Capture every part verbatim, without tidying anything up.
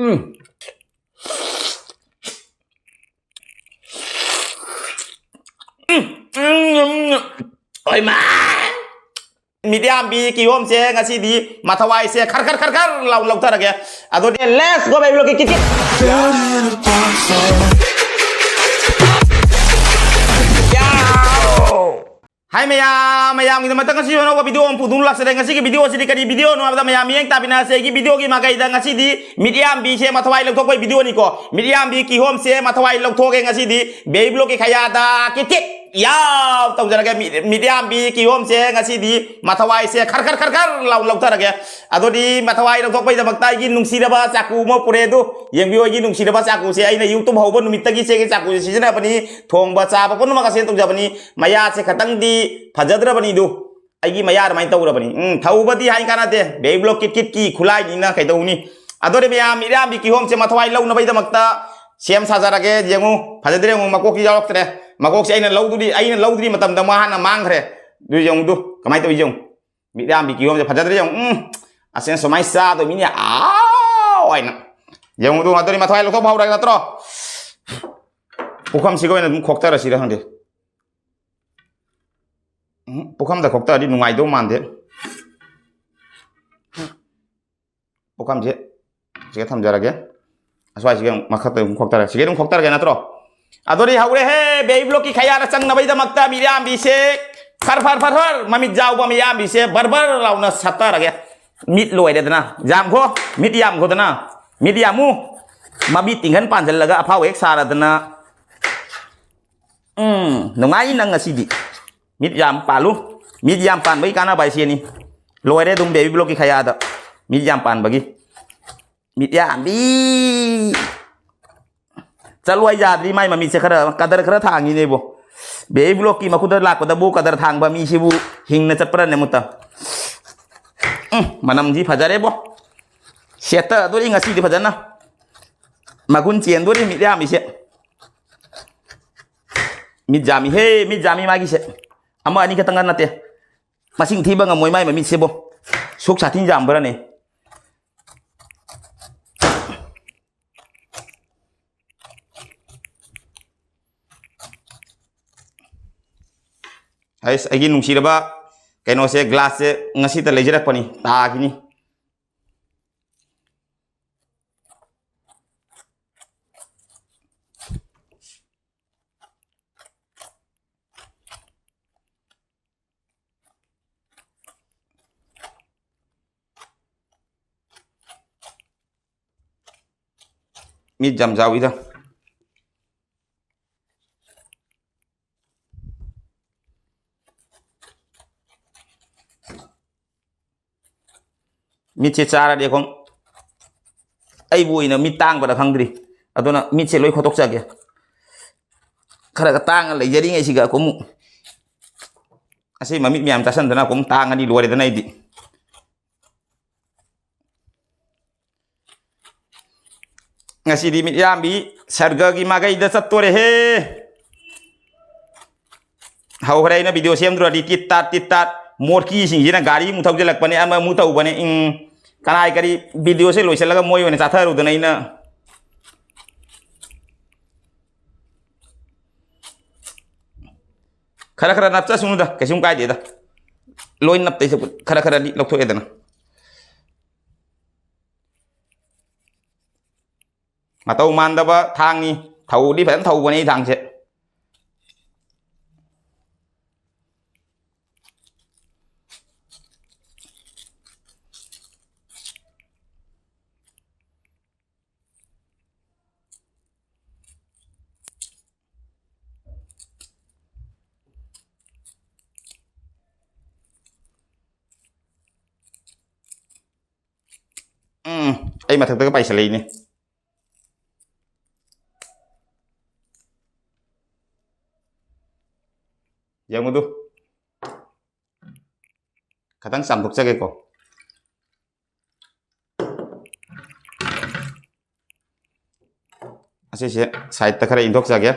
ꯎꯝ꯫ ꯎꯝ, ꯎꯝ, ꯎꯝ꯫ ꯍꯣꯏ, ꯃꯥ! ꯃꯤꯠꯌꯥꯝꯕꯤ ꯀꯤꯍꯣꯝꯁꯦ ꯉꯁꯤꯗꯤ ꯃꯊꯋꯥꯏꯁꯦ ꯈꯔ ꯈꯔ ꯈꯔ ꯈꯔ ꯂꯥꯎ ꯂꯧꯊꯔꯒꯦ꯫ ꯑꯗꯨꯗꯤ let's go, baby ꯂꯣꯛꯀꯤ ꯀꯤꯠ ꯀꯤꯠ꯫ ꯌꯥꯎ! ꯍꯥꯏ ꯃꯌꯥꯝ, ꯃꯌꯥꯝꯒꯤꯗꯃꯛꯇ ꯉꯁꯤ ꯑꯅꯧꯕ video ꯑꯃ ꯄꯨꯗꯨꯅ ꯂꯥꯛꯆꯔꯦ꯫ ꯉꯁꯤꯒꯤ video ꯑꯁꯤꯗꯤ ꯀꯔꯤ video ꯅꯣ ꯍꯥꯏꯕꯗ, ꯃꯌꯥꯝ ꯃꯤꯠꯌꯦꯡ ꯇꯥꯕꯤꯅꯁꯦ ꯑꯩꯒꯤ video ꯒꯤ ꯃꯥꯏꯀꯩꯗ꯫ ꯉꯁꯤꯗꯤ ꯃꯤꯠꯌꯥꯝꯕꯤꯁꯦ ꯃꯊꯋꯥꯏ ꯂꯧꯊꯣꯛꯄꯒꯤ video ꯅꯤꯀꯣ꯫ ꯃꯤꯠꯌꯥꯝꯕꯤ ꯀꯤꯍꯣꯝꯁꯦ ꯃꯊꯋꯥꯏ ꯂꯧꯊꯣꯛꯑꯒꯦ ꯉꯁꯤꯗꯤ꯫ Baby ꯂꯣꯛꯀꯤ ꯈꯌꯥꯗ ꯀꯤꯠ ꯀꯤꯠ ꯌꯥꯎ ꯇꯧꯖꯔꯒꯦ꯫ ꯃꯤꯠ-, ꯃꯤꯠꯌꯥꯝꯕꯤ ꯀꯤꯍꯣꯝꯁꯦ ꯉꯁꯤꯗꯤ ꯃꯊꯋꯥꯏꯁꯦ ꯈꯔ ꯈꯔ ꯈꯔ ꯈꯔ ꯂꯥꯎ ꯂꯧꯊꯔꯒꯦ꯫ ꯑꯗꯨꯗꯤ ꯃꯊꯋꯥꯏ ꯂꯧꯊꯣꯛꯄꯒꯤꯗꯃꯛꯇ ꯑꯩꯒꯤ ꯅꯨꯡꯁꯤꯔꯕ ꯆꯥꯛꯀꯨ ꯑꯃ ꯄꯨꯔꯦ꯫ ꯑꯗꯨ ꯌꯦꯡꯕꯤꯌꯨ, ꯑꯩꯒꯤ ꯅꯨꯡꯁꯤꯔꯕ ꯆꯥꯛꯀꯨꯁꯦ꯫ ꯑꯩꯅ YouTube ꯍꯧꯕ ꯅꯨꯃꯤꯠꯇꯒꯤ ꯁꯤꯒꯤ ꯆꯥꯛꯀꯨꯁꯦ ꯁꯤꯖꯤꯟꯅꯕꯅꯤ꯫ ꯊꯣꯡꯕ ꯆꯥꯕ ꯄꯨꯝꯅꯃꯛ ꯑꯁꯦ ꯇꯧꯖꯕꯅꯤ꯫ ꯃꯌꯥꯁꯦ ꯈꯇꯪꯗꯤ ꯐꯖꯗ꯭ꯔꯕꯅꯤ ꯑꯗꯨ꯫ ꯑꯩꯒꯤ ꯃꯌꯥ ꯑꯗꯨꯃꯥꯏꯅ ꯇꯧꯔꯕꯅꯤ꯫ ꯎꯝ, ꯊꯧꯕꯗꯤ ꯍꯥꯏ ꯀꯥꯟꯅꯗꯦ꯫ Baby ꯂꯣꯛ ꯀꯤꯠ ꯀꯤꯠꯀꯤ ꯈꯨꯠꯂꯥꯏꯅꯤꯅ ꯀꯩꯗꯧꯅꯤ? ꯑꯗꯨꯅꯦ ꯃꯌꯥꯝ, ꯃꯤꯠꯌꯥꯝꯕꯤ ꯀꯤꯍꯣꯝꯁꯦ ꯃꯊꯋꯥꯏ ꯂꯧꯅꯕꯒꯤꯗꯃꯛꯇ ꯁꯦꯝ ꯁꯥꯖꯔꯒꯦ꯫ ꯌꯦꯡꯉꯨ, ꯐꯖꯗ꯭ꯔꯦ, ꯌꯦꯡꯉꯨ, ꯃꯀꯣꯛꯁꯤ ꯌꯥꯎꯔꯛꯇ꯭ꯔꯦ꯫ ꯃꯀꯣꯛꯁꯦ ꯑꯩꯅ ꯂꯧꯗꯨꯗꯤ, ꯑꯩꯅ ꯂꯧꯗ꯭ꯔꯤ ꯃꯇꯝꯗ ꯃꯥ ꯍꯥꯟꯅ ꯃꯥꯡꯈ꯭ꯔꯦ꯫ ꯑꯗꯨ ꯌꯦꯡꯉꯨ, ꯑꯗꯨ ꯀꯃꯥꯏꯅ ꯇꯧꯏ ꯌꯦꯡꯉꯨ꯫ ꯃꯤꯠꯌꯥꯝꯕꯤ ꯀꯤꯍꯣꯝꯁꯦ ꯐꯖꯗ꯭ꯔꯦ ꯌꯦꯡꯉꯨ꯫ ꯎꯝ, ꯑꯁꯦꯡ ꯁꯨꯃꯥꯏꯅ ꯆꯥꯗꯣꯏ ꯃꯤꯅꯦ꯫ ꯑꯥꯎ ꯍꯥꯏꯅ꯫ ꯌꯦꯡꯉꯨ, ꯑꯗꯨ ꯉꯥꯛꯇꯅꯤ ꯃꯊꯋꯥꯏ ꯂꯧꯊꯣꯛꯄ ꯍꯧꯔꯒꯦ ꯅꯠꯇ꯭ꯔꯣ? ꯄꯨꯈꯝꯁꯤꯒ ꯑꯣꯏꯅ ꯑꯗꯨꯝ ꯈꯣꯛꯆꯔꯁꯤꯔ ꯈꯪꯗꯦ꯫ ꯎꯝ, ꯄꯨꯈꯝꯗ ꯈꯣꯛꯇꯔꯗꯤ ꯅꯨꯡꯉꯥꯏꯗꯧ ꯃꯥꯟꯗꯦ꯫ ꯄꯨꯈꯝꯁꯦ ꯁꯤꯒ ꯊꯝꯖꯔꯒꯦ꯫ ꯑꯁ꯭ꯋꯥꯏꯁꯤꯒ ꯑꯃꯨꯛ ꯃꯈꯛꯇ ꯑꯗꯨꯝ ꯈꯣꯛꯇꯔꯒꯦ꯫ ꯁꯤꯒ ꯑꯗꯨꯝ ꯈꯣꯛꯇꯔꯒꯦ ꯅꯠꯇ꯭ꯔꯣ? ꯑꯗꯨꯗꯤ ꯍꯧꯔꯦꯍꯦ, ꯕꯦꯕꯤ ꯕ꯭ꯂꯣꯛꯀꯤ ꯈꯌꯥꯗ ꯆꯪꯅꯕꯒꯤꯗꯃꯛꯇ ꯃꯤꯠꯌꯥꯝꯕꯤꯁꯦ ꯐꯔ ꯐꯔ ꯐꯔ ꯐꯔ ꯃꯃꯤꯠ ꯌꯥꯎꯕ ꯃꯤꯠꯌꯥꯝꯕꯤꯁꯦ ꯕꯔ ꯕꯔ ꯂꯥꯎꯅ ꯁꯠꯇꯔꯒꯦ꯫ ꯃꯤꯠ ꯂꯣꯏꯔꯦꯗꯅ꯫ ꯌꯥꯝꯈꯣ, ꯃꯤꯠ ꯌꯥꯝꯈꯣꯗꯅ꯫ ꯃꯤꯠ ꯌꯥꯝꯃꯨ꯫ ꯃꯃꯤꯠ ꯇꯤꯡꯈꯟ ꯄꯥꯟꯁꯤꯜꯂꯒ ꯑꯐꯥꯎ ꯍꯦꯛ ꯁꯥꯔꯗꯅ꯫ ꯎꯝ, ꯅꯨꯡꯉꯥꯏ ꯅꯪ ꯉꯁꯤꯗꯤ꯫ ꯃꯤꯠ ꯌꯥꯝ ꯄꯥꯜꯂꯨ꯫ ꯃꯤꯠ ꯌꯥꯝ ꯄꯥꯟꯕꯒꯤ ꯀꯥꯟꯅꯕ ꯍꯥꯏꯁꯦꯅꯤ꯫ ꯂꯣꯏꯔꯦ ꯑꯗꯨꯝ ꯕꯦꯕꯤ ꯕ꯭ꯂꯣꯛꯀꯤ ꯈꯌꯥꯗ꯫ ꯃꯤꯠ ꯌꯥꯝ ꯄꯥꯟꯕꯒꯤ꯫ ꯃꯤꯠ ꯌꯥꯝꯕꯤ꯫ ꯆꯠꯂꯣ ꯑꯩ ꯌꯥꯗ꯭ꯔꯤ, ꯃꯥꯏ ꯃꯃꯤꯠꯁꯦ ꯈꯔ ꯀꯗꯔ ꯈꯔ ꯊꯥꯡꯉꯤꯅꯦꯕꯣ꯫ ꯕꯦꯕꯤ ꯕ꯭ꯂꯣꯛꯀꯤ ꯃꯈꯨꯠꯇ ꯂꯥꯛꯄꯗꯕꯨ ꯀꯗꯔ ꯊꯥꯡꯕ ꯃꯤꯁꯤꯕꯨ ꯍꯤꯡꯅ ꯆꯠꯄ꯭ꯔꯅꯦ ꯑꯃꯨꯛꯇ? ꯎꯝ, ꯃꯅꯝꯁꯤ ꯐꯖꯔꯦꯕꯣ꯫ ꯁꯦꯠꯇ ꯑꯗꯨꯗꯤ ꯉꯁꯤꯗꯤ ꯐꯖꯅ ꯃꯒꯨꯟ ꯆꯦꯟꯗꯣꯔꯤ ꯃꯤꯠ ꯌꯥꯝꯕꯤꯁꯦ꯫ ꯃꯤꯠ ꯌꯥꯝꯃꯤ ꯍꯦ, ꯃꯤꯠ ꯌꯥꯝꯃꯤ ꯃꯥꯒꯤꯁꯦ꯫ ꯑꯃ ꯑꯅꯤ ꯈꯛꯇꯪꯒ ꯅꯠꯇꯦ꯫ ꯃꯁꯤꯡ ꯊꯤꯕ ꯉꯝꯃꯣꯏ ꯃꯥꯏ ꯃꯃꯤꯠꯁꯤꯕꯨ꯫ ꯁꯨꯛ ꯁꯥꯊꯤꯅ ꯌꯥꯝꯕ꯭ꯔꯅꯦ? ꯑꯩꯁ, ꯑꯩꯒꯤ ꯅꯨꯡꯁꯤꯔꯕ ꯀꯩꯅꯣꯁꯦ, ꯒ꯭ꯂꯥꯁꯁꯦ ꯉꯁꯤꯇ ꯂꯩꯖꯔꯛꯄꯅꯤ, ꯇꯥꯈꯤꯅꯤ꯫ ꯃꯤꯠ ꯌꯥꯝ ꯆꯥꯎꯏꯗ꯫ ꯃꯤꯠꯁꯦ ꯆꯥꯔꯗꯤ ꯑꯩꯈꯣꯏ, ꯑꯩꯕꯨ ꯑꯣꯏꯅ ꯃꯤꯠ ꯇꯥꯡꯕꯗ ꯈꯪꯗ꯭ꯔꯤ꯫ ꯑꯗꯨꯅ ꯃꯤꯠꯁꯦ ꯂꯣꯏ ꯈꯣꯠꯇꯣꯛꯆꯒꯦ꯫ ꯈꯔꯒ ꯇꯥꯡꯉ ꯂꯩꯖꯔꯤꯉꯩꯁꯤꯒ ꯑꯩꯈꯣꯏ ꯑꯃꯨꯛ ꯑꯁꯤ ꯃꯃꯤꯠ ꯃꯌꯥꯝ ꯆꯥꯁꯟꯗꯅ ꯑꯩꯈꯣꯏ ꯑꯃꯨꯛ ꯇꯥꯡꯉꯗꯤ ꯂꯣꯏꯔꯦꯗꯅ ꯑꯩꯗꯤ꯫ ꯉꯁꯤꯗꯤ ꯃꯤꯠꯌꯥꯝꯕꯤ ꯁꯔꯒꯒꯤ ꯃꯥꯏꯀꯩꯗ ꯆꯠꯇꯣꯔꯦꯍꯦ꯫ ꯍꯧꯈ꯭ꯔꯦ ꯑꯩꯅ ꯚꯤꯗꯤꯑꯣ ꯁꯦꯝꯗ꯭ꯔꯗꯤ ꯇꯤꯠ ꯇꯥꯠ ꯇꯤꯠ ꯇꯥꯠ꯫ ꯃꯣꯔꯀꯤꯁꯤꯡꯁꯤꯅ ꯒꯥꯔꯤ ꯑꯃꯨꯛ ꯊꯧꯖꯤꯜꯂꯛꯄꯅꯦ, ꯑꯃ ꯑꯃꯨꯛ ꯇꯧꯕꯅꯦ꯫ ꯎꯝ, ꯀꯅꯥꯏ ꯀꯔꯤ ꯚꯤꯗꯤꯑꯣꯁꯦ ꯂꯣꯏꯁꯤꯜꯂꯒ ꯃꯣꯏ ꯑꯣꯏꯅ ꯆꯥꯊꯔꯨꯗꯅ ꯑꯩꯅ꯫ ꯈꯔ ꯈꯔ ꯅꯞꯆꯁꯅꯨꯗ, ꯀꯩꯁꯨꯝ ꯀꯥꯏꯗꯦꯗ꯫ ꯂꯣꯏ ꯅꯞꯇꯩ ꯁꯔꯨꯛ ꯈꯔ ꯈꯔꯗꯤ ꯂꯧꯊꯣꯛꯑꯦꯗꯅ꯫ ꯃꯇꯧ ꯃꯥꯟꯗꯕ ꯊꯥꯡꯅꯤ꯫ ꯊꯧꯗꯤ ꯐꯖꯅ ꯊꯧꯕꯅꯦ ꯑꯩ ꯊꯥꯡꯁꯦ꯫ ꯎꯝ, ꯑꯩ ꯃꯊꯛꯇꯒ ꯄꯥꯏꯁꯜꯂꯛꯏꯅꯦ꯫ ꯌꯦꯡꯉꯨꯗꯨ꯫ ꯈꯤꯇꯪ ꯆꯥꯝꯊꯣꯛꯆꯒꯦꯀꯣ꯫ ꯑꯁꯤꯁꯦ ꯁꯥꯏꯠꯇ ꯈꯔ ꯏꯟꯊꯣꯛꯆꯒꯦ꯫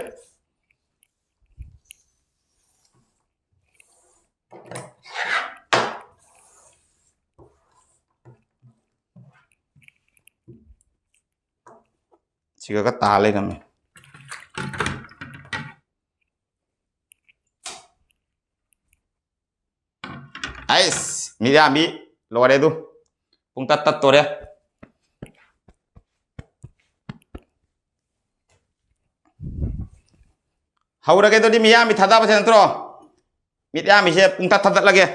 ꯁꯤꯒꯒ ꯇꯥ ꯂꯩꯔꯝꯃꯦ꯫ ꯑꯩꯁ, ꯃꯤꯠ ꯌꯥꯝꯕꯤ ꯂꯣꯏꯔꯦ ꯑꯗꯨ꯫ ꯄꯨꯡ ꯇꯠ ꯇꯠꯇꯣꯔꯦ꯫ ꯍꯧꯔꯒꯦ ꯑꯗꯨꯗꯤ, ꯃꯤꯌꯥꯝꯕꯤ ꯊꯥꯗꯕꯁꯦ ꯅꯠꯇ꯭ꯔꯣ? ꯃꯤꯠ ꯌꯥꯝꯕꯤꯁꯦ ꯄꯨꯡ ꯇꯠ ꯊꯥꯗꯠꯂꯒꯦ꯫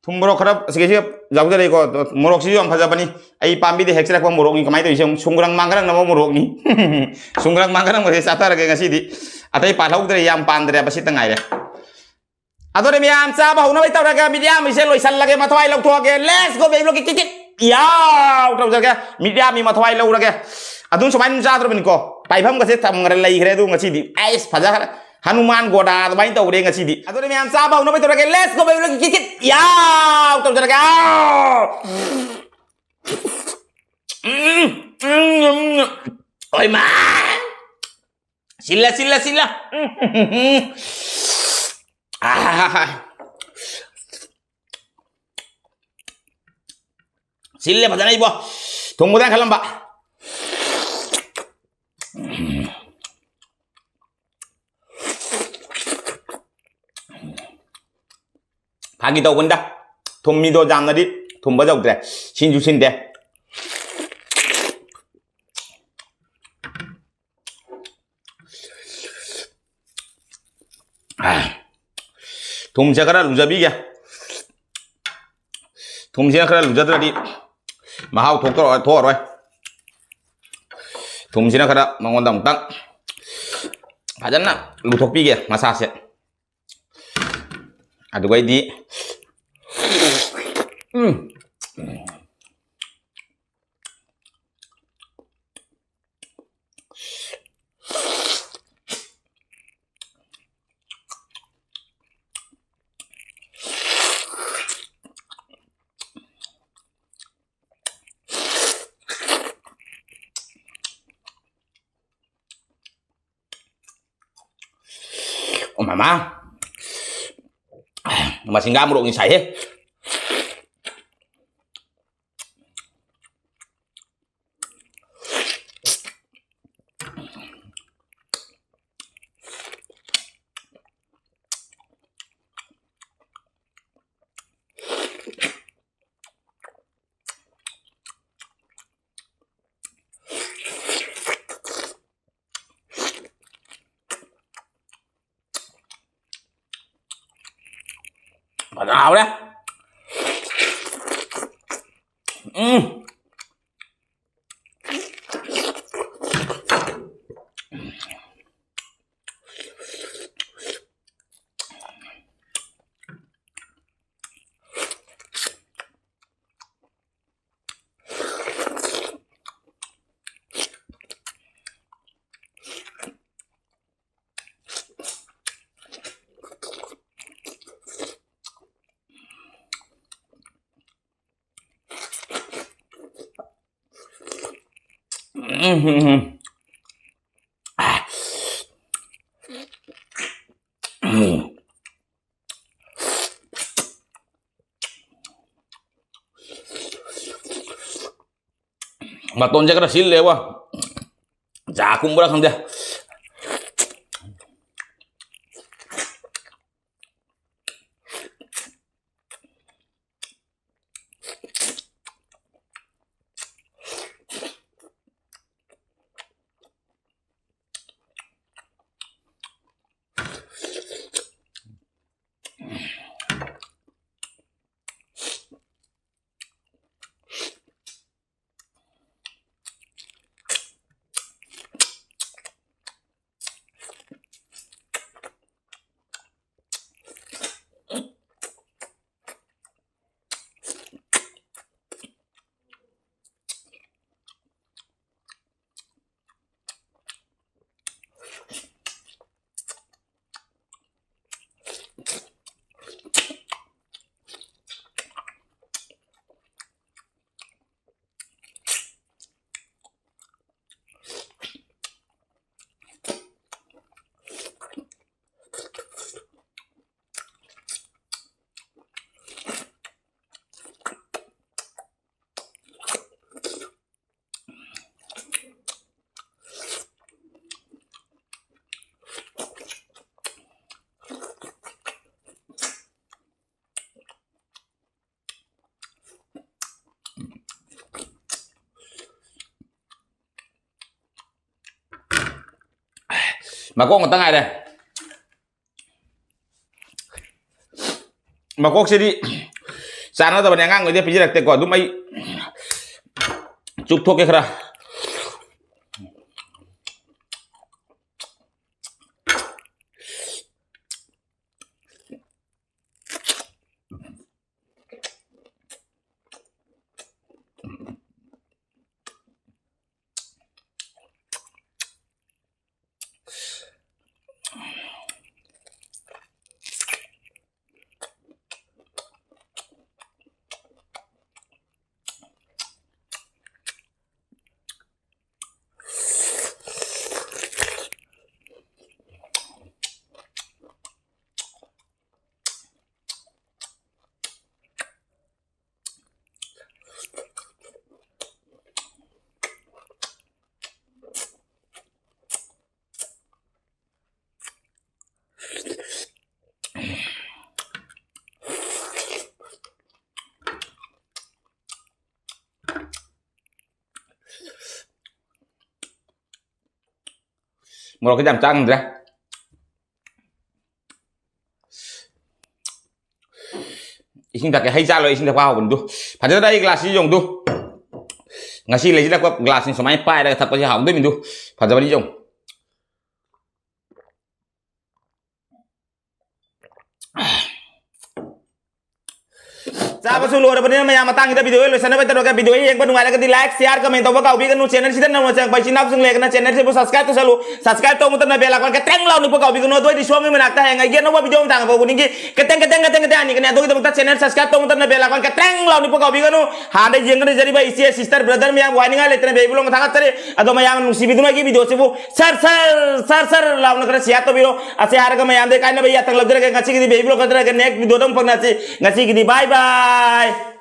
ꯊꯨꯝ ꯃꯣꯔꯣꯛ ꯈꯔ ꯑꯁꯤꯒꯤꯁꯤ ꯌꯥꯎꯖꯔꯤꯀꯣ꯫ ꯑꯗꯣ ꯃꯣꯔꯣꯛꯁꯤꯁꯨ ꯌꯥꯝ ꯐꯖꯕꯅꯤ꯫ ꯑꯩ ꯄꯥꯝꯕꯤꯗ ꯍꯦꯛꯆꯔꯛꯄ ꯃꯣꯔꯣꯛꯅꯤ꯫ ꯀꯃꯥꯏꯅ ꯇꯧꯔꯤꯁꯦ? ꯁꯨꯡꯒ꯭ꯔꯪ ꯃꯥꯡꯒ꯭ꯔꯪꯅꯕ ꯃꯣꯔꯣꯛꯅꯤ꯫ ꯁꯨꯡꯒ꯭ꯔꯪ ꯃꯥꯡꯒ꯭ꯔꯪꯕꯁꯦ ꯆꯥꯊꯔꯒꯦ ꯉꯁꯤꯗꯤ꯫ ꯑꯇꯩ ꯄꯥꯜꯍꯧꯗ꯭ꯔꯦ, ꯌꯥꯝ ꯄꯥꯟꯗ꯭ꯔꯦꯕ, ꯁꯤꯇ ꯉꯥꯏꯔꯦ꯫ ꯑꯗꯨꯅꯦ ꯃꯌꯥꯝ, ꯆꯥꯕ ꯍꯧꯅꯕ ꯇꯧꯔꯒꯦ꯫ ꯃꯤꯠ ꯌꯥꯝꯕꯤꯁꯦ ꯂꯣꯏꯁꯜꯂꯒꯦ, ꯃꯊꯋꯥꯏ ꯂꯧꯊꯣꯛꯑꯒꯦ꯫ Let's go baby, kit kit ꯀꯤꯠ꯫ ꯌꯥꯎ ꯇꯧꯖꯒꯦ꯫ ꯃꯤꯠ ꯌꯥꯝꯕꯤ ꯃꯊꯋꯥꯏ ꯂꯧꯔꯒꯦ꯫ ꯑꯗꯨꯝ ꯁꯨꯃꯥꯏꯅ ꯆꯥꯗ꯭ꯔꯕꯅꯤꯀꯣ꯫ ꯄꯥꯏꯐꯝꯒꯁꯦ ꯊꯝꯈ꯭ꯔꯦ, ꯂꯩꯈ꯭ꯔꯦ꯫ ꯑꯗꯨ ꯉꯁꯤꯗꯤ ꯑꯩꯁ ꯐꯖꯈ꯭ꯔꯦ꯫ ꯍꯅꯨꯃꯥꯟ ꯒꯣꯗꯥ ꯑꯗꯨꯃꯥꯏꯅ ꯇꯧꯔꯦ ꯉꯁꯤꯗꯤ꯫ ꯑꯗꯨꯅꯦ ꯃꯌꯥꯝ, ꯆꯥꯕ ꯍꯧꯅꯕ ꯇꯧꯔꯒꯦ꯫ Let's go baby, kit kit ꯀꯤꯠ꯫ ꯌꯥꯎ ꯇꯧꯖꯔꯒꯦ꯫ ꯑꯥꯎ! ꯎꯝ, ꯎꯝ, ꯎꯝ꯫ ꯍꯣꯏ ꯃꯥ! ꯁꯤꯜꯂꯦ, ꯁꯤꯜꯂꯦ, ꯁꯤꯜꯂꯦ꯫ ꯎꯝ, ꯎꯝ, ꯎꯝ, ꯎꯝ꯫ ꯑꯥ꯫ ꯁꯤꯜꯂꯦ ꯐꯖꯅ ꯏꯕꯣ꯫ ꯊꯨꯝ ꯈꯛꯇꯪ ꯈꯜꯂꯝꯕ꯫ ꯐꯥꯒꯤ ꯇꯧꯕꯅꯤꯗ꯫ ꯊꯨꯝꯃꯤꯗꯣ ꯌꯥꯝꯅꯗꯤ ꯊꯨꯝꯕ ꯌꯧꯗ꯭ꯔꯦ꯫ ꯁꯤꯟꯁꯨ ꯁꯤꯟꯗꯦ꯫ ꯊꯨꯝꯁꯦ ꯈꯔ ꯂꯨꯖꯕꯤꯒꯦ꯫ ꯊꯨꯝꯁꯤꯅ ꯈꯔ ꯂꯨꯖꯗ꯭ꯔꯗꯤ ꯃꯍꯥꯎ ꯊꯣꯛꯇꯧꯔ-, ꯊꯣꯛꯑꯔꯣꯏ꯫ ꯊꯨꯝꯁꯤꯅ ꯈꯔ ꯃꯉꯣꯟꯗ ꯑꯃꯨꯛꯇꯪ ꯐꯖꯅ ꯂꯨꯊꯣꯛꯄꯤꯒꯦ ꯃꯁꯥꯁꯦ꯫ ꯑꯗꯨꯒꯩꯗꯤ, ꯎꯝ꯫ ꯑꯣ ꯃꯃꯥ, ꯃꯁꯤꯡꯒꯥ ꯃꯣꯔꯣꯛꯅꯤ ꯁꯥꯏꯍꯦ꯫ ꯍꯥꯎꯔꯦ꯫ ꯎꯝ꯫ ꯃꯇꯣꯟꯁꯦ ꯈꯔ ꯁꯤꯜꯂꯦꯕ, ꯖꯥ ꯀꯨꯝꯕ꯭ꯔꯥ ꯈꯪꯗꯦ꯫ ꯃꯀꯣꯛ ꯉꯥꯛꯇ ꯉꯥꯏꯔꯦ꯫ ꯃꯀꯣꯛꯁꯤꯗꯤ ꯆꯥꯟꯅꯗꯕꯅꯦ, ꯑꯉꯥꯡꯈꯩꯗꯤ ꯄꯤꯖꯔꯛꯇꯦꯀꯣ꯫ ꯑꯗꯨꯝ ꯑꯩ ꯆꯨꯞꯊꯣꯛꯀꯦ ꯈꯔ꯫ ꯃꯣꯔꯣꯛ ꯈꯤꯇꯪ ꯌꯥꯝ ꯆꯥꯡꯗ꯭ꯔꯦ꯫ ꯏꯁꯤꯡ ꯊꯛꯀꯦ꯫ ꯍꯩ ꯆꯥ ꯂꯣꯏ ꯏꯁꯤꯡ ꯊꯛꯄ ꯍꯥꯎꯕꯅꯤꯗꯨ꯫ ꯐꯖꯅ ꯑꯩ ꯒ꯭ꯂꯥꯁꯁꯤ ꯌꯦꯡꯗꯨ꯫ ꯉꯁꯤ ꯂꯩꯁꯤꯜꯂꯛꯄ ꯒ꯭ꯂꯥꯁꯁꯤ ꯁꯨꯃꯥꯏꯅ ꯄꯥꯏꯔꯒ ꯊꯛꯄꯁꯤ ꯍꯥꯎꯗꯣꯏꯃꯤꯗꯨ꯫ ꯐꯖꯕꯅꯤ ꯌꯦꯡꯉꯨ꯫ ꯆꯥꯕꯁꯨ ꯂꯣꯏꯔꯕꯅꯤꯅ ꯃꯌꯥꯝ, ꯃꯇꯥꯡꯁꯤꯗ video ꯂꯣꯏꯁꯤꯟꯅꯕ ꯇꯧꯔꯒ, video ꯌꯦꯡꯕ ꯅꯨꯡꯉꯥꯏꯔꯒꯗꯤ like, share, comment ꯇꯧꯕ ꯀꯥꯎꯕꯤꯒꯅꯨ꯫ Channel ꯁꯤꯗ ꯅꯧꯅ ꯆꯪꯉꯛꯄ ꯏꯆꯤꯟ ꯏꯅꯥꯎꯁꯤꯡ ꯂꯩꯔꯒꯅ channel ꯁꯤꯕꯨ subscribe ꯇꯧꯁꯜꯂꯨ꯫ Subscribe ꯇꯧꯕ ꯃꯇꯝꯗ bell icon ꯈꯤꯇꯪ ꯂꯥꯎ ꯅꯤꯛꯄ ꯀꯥꯎꯕꯤꯒꯅꯨ꯫ ꯑꯗꯨ ꯑꯣꯏꯗꯤ ꯁꯣꯝꯒꯤ ꯃꯅꯥꯛꯇ ꯍꯌꯦꯡ ꯑꯩꯒꯤ ꯑꯅꯧꯕ video ꯑꯃ ꯊꯥꯡꯉꯛꯄ ꯈꯨꯗꯤꯡꯒꯤ ꯈꯤꯇꯪ, ꯈꯤꯇꯪ, ꯈꯤꯇꯪ, ꯈꯤꯇꯪ ꯍꯥꯟꯅꯤꯒꯅꯤ꯫ ꯑꯗꯨꯒꯤꯗꯃꯛꯇ channel subscribe ꯇꯧꯕ ꯃꯇꯝꯗ bell icon ꯈꯤꯇꯪ ꯂꯥꯎ ꯅꯤꯛꯄ ꯀꯥꯎꯕꯤꯒꯅꯨ꯫ ꯍꯥꯟꯅ ꯌꯦꯡꯗꯨꯅ ꯂꯩꯖꯔꯤꯕ ꯏꯆꯦ, sister, brother ꯃꯌꯥꯝ ꯋꯥꯅꯤꯡꯉꯥꯏ ꯂꯩꯇꯅ baby vlog ꯊꯥꯒꯠꯆꯔꯤ꯫ ꯑꯗꯣ ꯃꯌꯥꯝ ꯅꯨꯡꯁꯤꯕꯤꯗꯨꯅ ꯑꯩꯒꯤ video ꯁꯤꯕꯨ ꯁꯔ ꯁꯔ ꯁꯔ ꯁꯔ ꯂꯥꯎꯅ ꯈꯔ share ꯇꯧꯕꯤꯔꯣ꯫ ꯑꯁꯤ ꯍꯥꯏꯔꯒ ꯃꯌꯥꯝꯗꯒꯤ ꯀꯥꯏꯅꯕ ꯌꯥꯊꯪ ꯂꯧꯖꯔꯒꯦ꯫ ꯉꯁꯤꯒꯤꯗꯤ baby vlog ꯈꯛꯇ ꯅꯠꯇ꯭ꯔꯒ next video ꯗ ꯑꯃꯨꯛ ꯐꯪꯅꯁꯤ꯫ ꯉꯁꯤꯒꯤꯗꯤ bye bye꯫